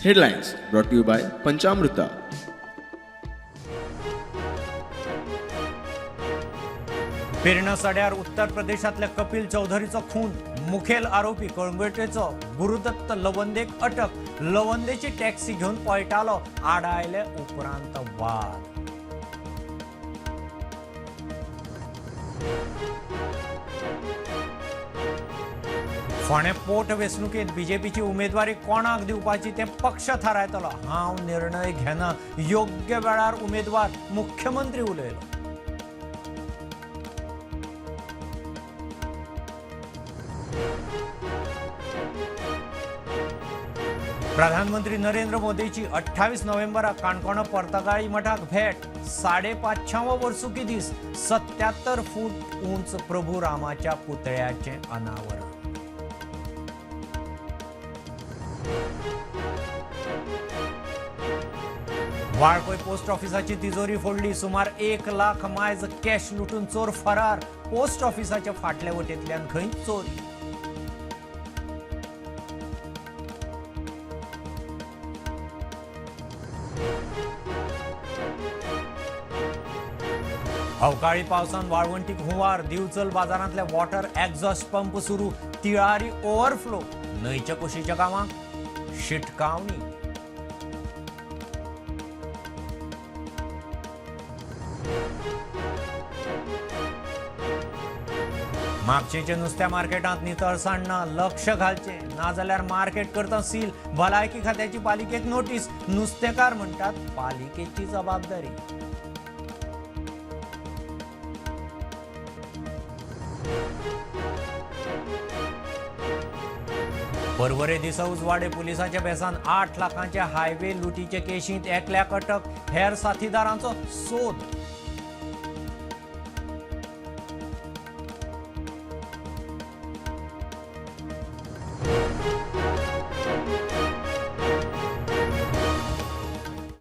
Headlines brought to you by Panchamruta. Pirna सड्यार उत्तर प्रदेशांतल्या कपिल चौधरीचो खून, मुखेल आरोपी कळंगुटेचो गुरुदत्त लवंदेक अटक। लवंदेची टॅक्सी घेवन पळटालो, आडायले उपरांत वाद। फोंडें पोट वेंचणुकेंत बीजेपीची उमेदवारी कोणाक दिवपाची तें पक्ष थारायतलो, हांव निर्णय घेना, योग्य वेळार उमेदवार, मुख्यमंत्री उलयलो। प्रधानमंत्री नरेंद्र मोदीची 28 नोव्हेंबराक काणकोण पर्तगाळी मठाक भेट। 550वो वर्सुकी दीस, 77 फूट उंच प्रभू रामाच्या पुतळ्याचें अनावरण। वाळपय पोस्ट ऑफिसाची तिजोरी फोडली, सुमार 1 लाख मायज कॅश लुटून चोर फरार। पोस्ट ऑफिसाच्या फाटल्या वटेंतल्यान खंय चोरी। अवकाळी पावसान वाळवंटीक हुंवार, दिवचल बाजारांतले वॉटर एक्झॉस्ट पंप सुरू, तिळारी ओव्हरफ्लो, न्हंयच्या कुशीच्या गांवांक शिटकावणी। म्हापशेंच्या नुस्त्या मार्केटांत नितळसाण ना, लक्ष घालचें, नाजाल्यार मार्केट करता सील। भलायकी खात्याची पालिकेक नोटीस, नुस्तेकार म्हणटात पालिकेची जबाबदारी। परवरे दिसा उजवाडे पुलिसाच्या बेसान 8 लाखांच्या हायवे लुटीचे केशींत एकल्याक अटक, हेर साथीदारांचो सोद।